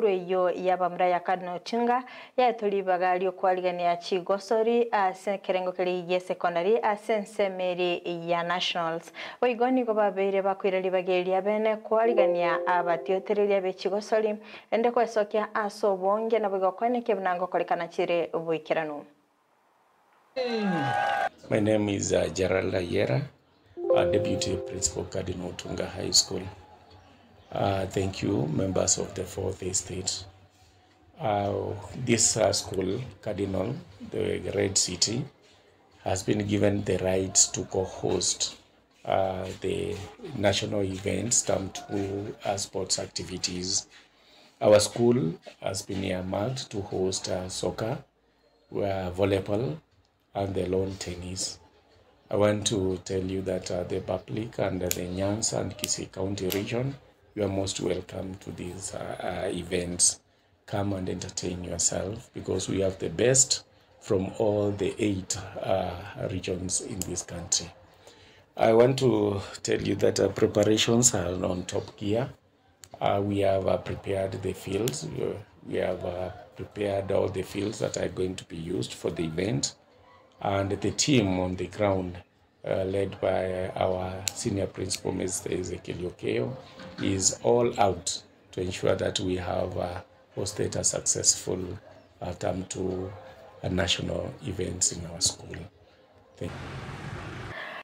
Eyio y'abamura ya Cardinal Otunga yaetwe ribaga ri'okwarigania chigosori ase ekerengo keria gi'esekondari ase ensemo eria ya Nationals. Boigo nigo babeire bakoira ribaga eria bene kwarigania abatiotereria be chigosori ende gwesokia ase obonge naboigo koenekia buna ngokorekana chire boikeranu. My name is uh, Gerald Ayera, uh, Deputy Principal Cardinal Otunga High School. Thank you, members of the Fourth Estate. This school, Cardinal, the Red City, has been given the right to co-host the national events, term 2 sports activities. Our school has been earmarked to host soccer, volleyball, and the lawn tennis. I want to tell you that the public and the Nyanza and Kisii County region, you are most welcome to these events. Come and entertain yourself because we have the best from all the 8 regions in this country. I want to tell you that preparations are on top gear. We have prepared the fields. We have prepared all the fields that are going to be used for the event. And the team on the ground, led by our senior principal, Mr. Ezekiel Okeo, is all out to ensure that we have hosted a successful term 2 national events in our school. Thank you.